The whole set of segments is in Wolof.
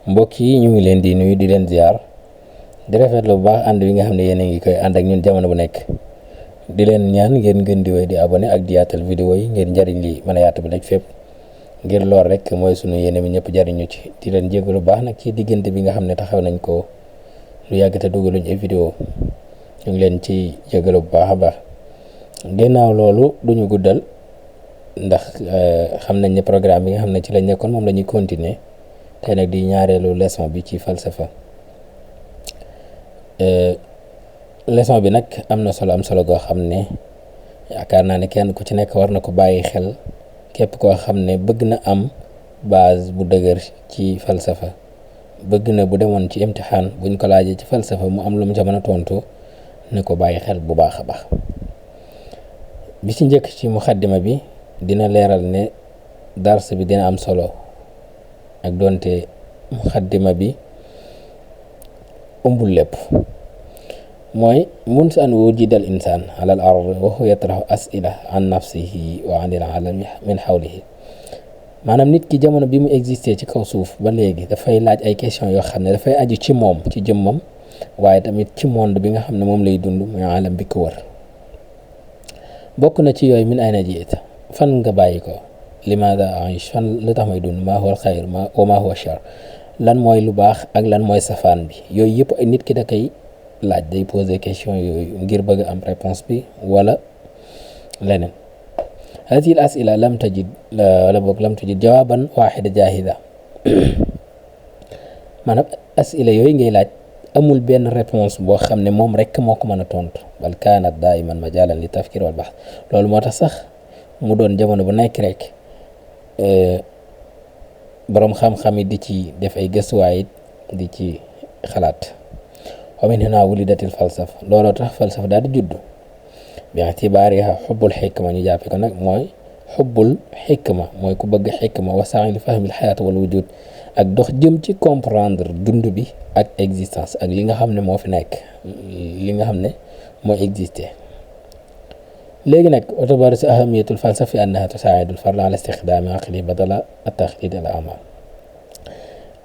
mbokk yi ñu ngi leen di nuyu di leen ziar di rafetlu bu baax ànd bi nga xam ne yéen a ngi koy ànd ak ñun jamono bu nekk di leen ñaan ngeen gën di wéy di abonné ak di yaatal vidéo yi ngir njariñ li mën a yaatu bi nag fépp ngir lool rek mooy sunu yéene bi ñëpp jariñu ci di leen jégalu baax nag ci diggante bi nga xam ne taxaw nañ ko lu yàgg te dugaluñ ay vidéo ñu ngi leen ci jégalu bu baax a baax ginnaaw loolu duñu guddal ndax xam nañ ne programme bi nga xam ne ci lañ nekkoon moom la ñuy continuer tey nag di ñaareelu leçon bi ci falsafa leçon bi nag am na solo goo xam ne yaakaar naa ne kenn ku ci nekk war na ko bàyyi xel képp koo xam ne bëgg na am base bu dëgër ci falsafa bëgg na bu demoon ci imtixaan buñ ko laajee ci falsafa mu am lu mu ca mën a tontu ne ko bàyyi xel bu baax a baax. bi ci njëkk ci muxaddima bi dina leeral ne dars bi dina am solo ak doonte muxaddima bi umbul lépp mooy mun sa an wujida al insaan ala al ard wa huwa yatrahu as'ila an nafsihi wa an il alami min xawlihi maanaam nit ki jamono bi mu existé ci kaw suuf ba léegi dafay laaj ay question yoo xam ne dafay aju ci moom ci jëmmam waaye tamit ci monde bi nga xam ne moom lay dund muy alam bi ko wër bokk na ci yooyu min ayna jiita fan nga bàyyi ko limaada aish fan lu tax may dund maa huwa al xayr wa maa huwa char lan mooy lu baax ak lan mooy safaan bi yooyu yëpp ay nit ki da koy laaj day poser question yooyu ngir bëgg am réponse bi wala leneen hadihi al asila lam tajid jawaban waxida jahida maanaam asila yooyu ngay laaj amul benn réponse boo xam ne moom rek moo ko mën a tontu bal kaanat daiman majalan li tafkir wal bahth loolu moo tax sax mu doon jamono bu nekk rek boroom xam-xam yi di ci def ay gëstuwaay di ci xalaat wa min huna wulidatil falsafa looloo tax falsafa daal di juddu bi itibaariha xubbul xikma ñu jàppe ko nag mooy xubbul xikma mooy ku bëgg xikma wa sa'i li fahmil xayaat wal wujud ak dox jëm ci comprendre dund bi ak existence ak li nga xam ne moo fi nekk li nga xam ne mooy exister léegi nag otobaris ahamiyatul falsafi annaha tusaa'idul farda ala istixdaami aqli badala at-taxlid al amal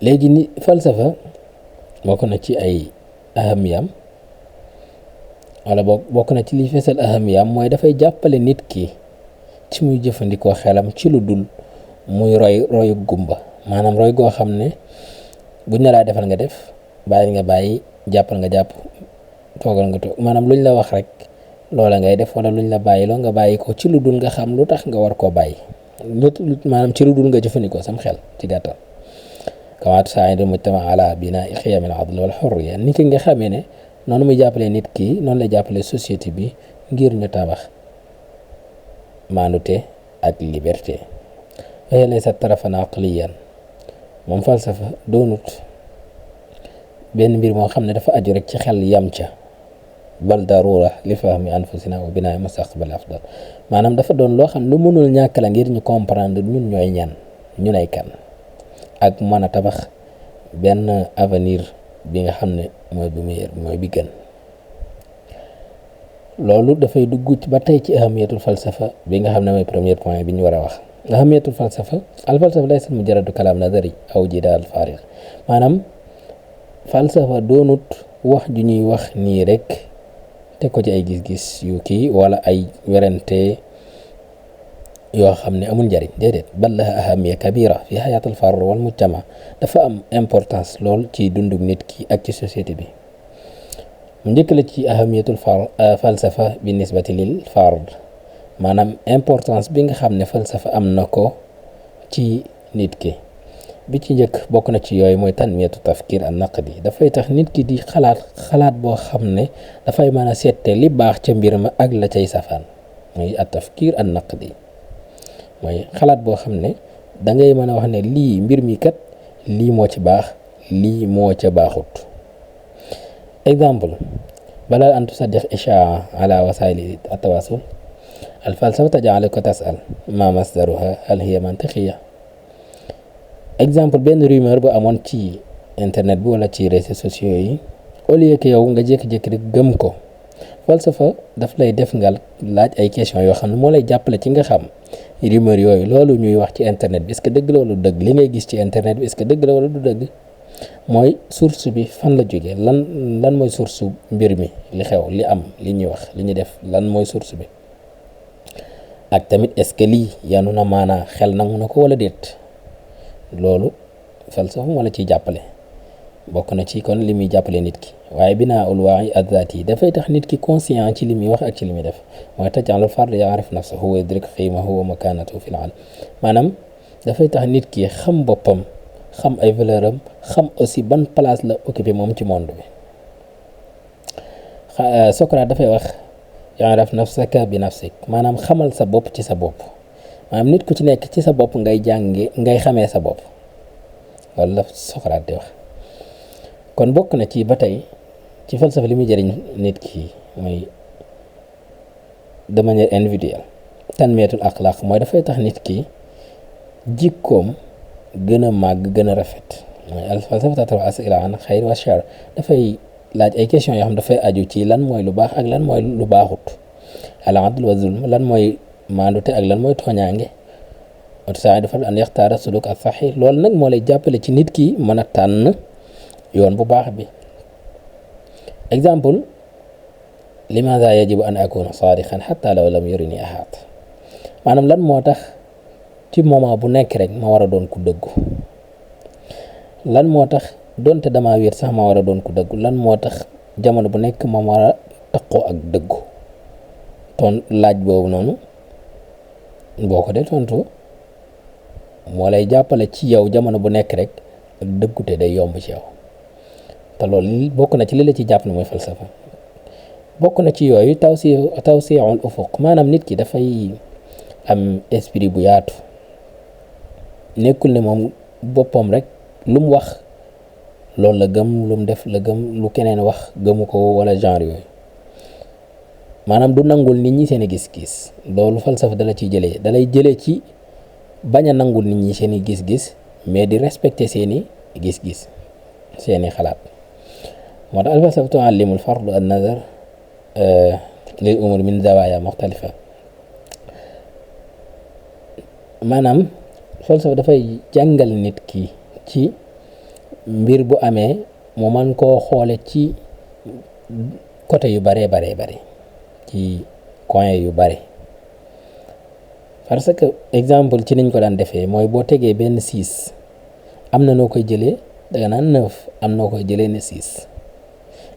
léegi ni falsafa bokk na ci ay ahamiyam wala bokk na ci li fesal ahamiyam mooy dafay jàppale nit ki ci muy jëfandikoo xelam ci lu dul muy royu gumba maanaam roy goo xam ne buñ ne laa defal nga def bàyyi nga bàyyi jàppal nga jàpp toogal nga toog maanaam luñ la wax rek loola ngay def wala luñ la bàyyi loo nga bàyyi ko ci lu dul nga xam lu tax nga war koo bàyyi maanaam ci lu dul nga jëfandikoo sam xel ci gàttal kama tusaa'idu mujtama ala binaa'i qiyam al adl wal hurriya ni ki nga xamee ne noonu muy jàppale nit ki noonu lay jàppale société bi ngir ñu tabax maanute ak liberté waaye laysa tarafan aqliyan moom falsafa doonut benn mbir moo xam ne dafa aju rek ci xel yam ca bal darura li fahmi anfusina wa binaa'i mustaqbal afdal maanaam dafa doon loo xam lu mënul ñàkk la ngir ñu comprendre ñun ñooy ñan ñun ay kan ak mën a tabax benn avenir bi nga xam ne mooy bi meilleur mooy bi gën loolu dafay dugg ba tey ci ahamiyatul falsafa bi nga xam ne mooy premier point bi ñu war a wax ahamiyatul falsafa al falsafa laysa mujarradu kalaam nadari aw jidaal faarix maanaam falsafa doonut wax ju ñuy wax nii rek te ko ci ay gis-gis yu kii wala ay werante yoo xam ne amul njariñ déedéet bal laha ahamiya kabira fi xayaatul fard wal mujtama dafa am importance lool ci dundug nit ki ak ci société bi mu njëkk la ci ahamiyatul falsafa bi nisbati lil fard maanaam importance bi nga xam ne falsafa am na ko ci nit ki bi ci njëkk bokk na ci yooyu mooy tanmiyatu tafkir an naqdi dafay tax nit ki di xalaat boo xam ne dafay mën a seette li baax ca mbir ma ak la cay safaan mooy at tafkir an naqdi mooy xalaat boo xam ne da ngay mën a wax ne lii mbir mi kat lii moo ci baax lii moo ca baaxut exemple balaa an tusaddiq ishaa ala wasaili atawasul al falsafa taj'aluka tas'al ma masdaruha hal hiya mantiqiya exemple benn rumeur bu amoon ci internet bi wala ci réseaux sociaux yi au lieu que yow nga jékki-jékki rek gëm ko falsafa daf lay def nga laaj ay questions yoo xam ne moo lay jàppale ci nga xam rumeur yooyu loolu ñuy wax ci internet bi est-ce que dëgg la wala du dëgg li ngay gis ci internet bi est-ce que dëgg la wala du dëgg mooy source bi fan la jógee lan mooy source mbir mi li xew li am li ñuy wax li ñuy def lan mooy source bi ak tamit est-ce que lii yanu na maanaa xel nangu na ko wala déet loolu falsafa moo la ciy jàppale bokk na ci kon li muy jàppale nit ki waaye binaa ul waa'i adzaati yi dafay tax nit ki conscient ci li muy wax ak ci li muy def mooy taj'alul fard ya'rif nafsahu wa yudrik qiimahu wa makaanatahu fil 'aalam maanaam dafay tax nit ki xam boppam xam ay valeur am xam aussi ban place la occupé moom ci monde bi Socrate dafay wax i'rif nafsaka bi nafsik maanaam xamal sa bopp ci sa bopp maanaam nit ku ci nekk ci sa bopp ngay jànge ngay xamee sa bopp loolu la Socrate di wax kon bokk na ci ba tey ci falsafa li muy jëriñ nit ki mooy de manière individuelle tanmiyatul axlaaq mooy dafay tax nit ki jikkoom gën a màgg gën a rafet mooy al falsafa tatlu as'ila an xayr wa shar dafay laaj ay question yoo xam dafay aju ci lan mooy lu baax ak lan mooy lu baaxut al adl wa zulm lan mooy maandute ak lan mooy tooñaange wa tusaa'id fal an yaxtaara suluk al sahih loolu nag moo lay jàppale ci nit ki mën a tànn yoon bu baax bi exemple limaada yajibu an akuna saadiqan xatta law lam yurini ahad maanaam lan moo tax ci moment bu nekk rek ma war a doon ku dëggu lan moo tax donte dama wéet sax ma war a doon ku dëggu lan moo tax jamono bu nekk ma war a taqoo ak dëggu ton laaj boobu noonu boo ko dee tontu moo lay jàppale ci yow jamono bu nekk rek ak dëggute day yomb ci yow te loolu bokk na ci li la ci jàpp ne mooy falsafa bokk na ci yooyu tawsi'ul ufuq maanaam nit ki dafay am esprit bu yaatu nekkul ne moom boppam rek lu mu wax loolu la gëm lu mu def la gëm lu keneen wax gëmu ko wala genre yooyu maanaam du nangul nit ñi seen i gis-gis loolu falsafa dala ciy jëlee dalay jëlee ci bañ a nangul nit ñi seen i gis-gis mais di respecter seen i gis-gis seen i xalaat moo tax alfalsafa tu'allimul fard an-nazar lil umur min zawaya muxtalifa maanaam falsafa dafay jàngal nit ki ci mbir bu amee mu man koo xoole ci côté yu bare ci coin yu bare parce que exemple ci niñ ko daan defee mooy boo tegee benn 6 am na noo koy jëlee danga naan 9 am noo koy jëlee ne 6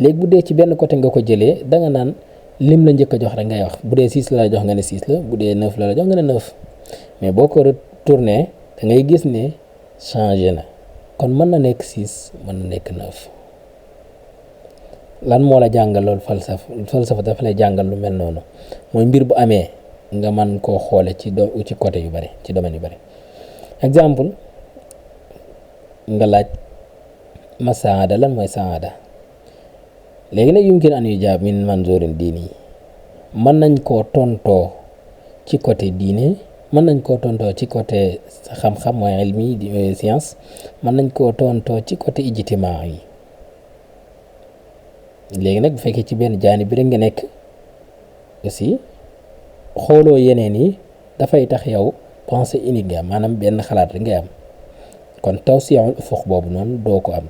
léegi bu dee ci benn côté nga ko jëlee danga naan lim la njëkk a jox rek ngay wax bu dee 6 la la jox nga ne 6 la bu dee 9 la la jox nga ne 9 mais boo ko retourné da ngay gis ne changé na kon mën na nekk 6 mën na nekk 9 lan moo la jàngal loolu falsafa dafa lay jàngal lu mel noonu mooy mbir bu amee nga mën koo xoole ci côté yu bari ci domaine yu bari exemple nga laaj ma saada lan mooy saada léegi nag yumkin an yujaab min manzurin diini yi mën nañ koo tontoo ci côté diine mën nañ koo tontoo ci côté xam-xam mooy ilmi di science mën nañ koo tontoo ci côté ijtimaa yi léegi nag bu fekkee ci benn jaani bi rek nga nekk aussi xooloo yeneen yi dafay tax yow pensée unique nga am maanaam benn xalaat rek ngay am kon tawsi'ul ufuq boobu noonu doo ko am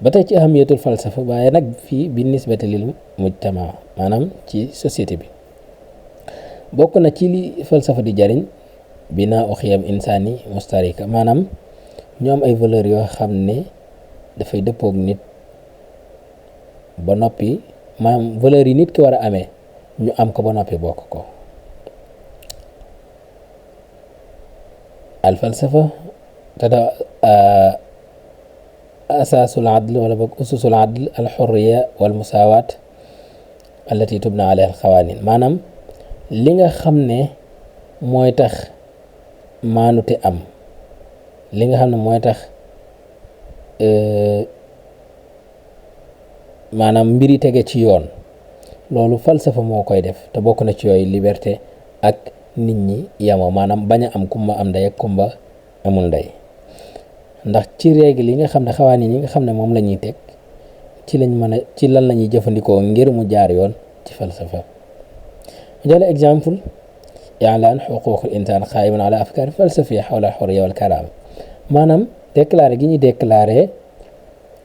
ba tey ci ahamiyatul falsafa waaye nag fii bi nisbati lil mujtama maanaam ci société bi bokk na ci li falsafa di jariñ binaa xiyam insaani mustarika maanaam ñu am ay valeurs yoo xam ne dafay dëppoog nit ba noppi maanaam valeurs yi nit ki war a amee ñu am ko ba noppi bokk ko al falsafa tada asaasul adl wala boog ususul adl al xurriya wal musaawaat allati tubna alayha al xawaanin maanaam li nga xam ne mooy tax maanute am li nga xam ne mooy tax maanaam mbiri tege ci yoon loolu falsafa moo koy def te bokk na ci yooyu liberté ak nit ñi yamoo maanaam bañ a am kumba am ndey ak kumba amul ndey ndax ci règle yi nga xam ne xawaanin yi nga xam ne moom la ñuy teg ci lañ mën a ci lan la ñuy jëfandikoo ngir mu jaar yoon ci falsafa jël exemple i'laan xuquuqul insaan qaa'imun ala afkaar falsafiyya hawla al-hurriyya wal karaama maanaam déclaré gi ñuy déclaré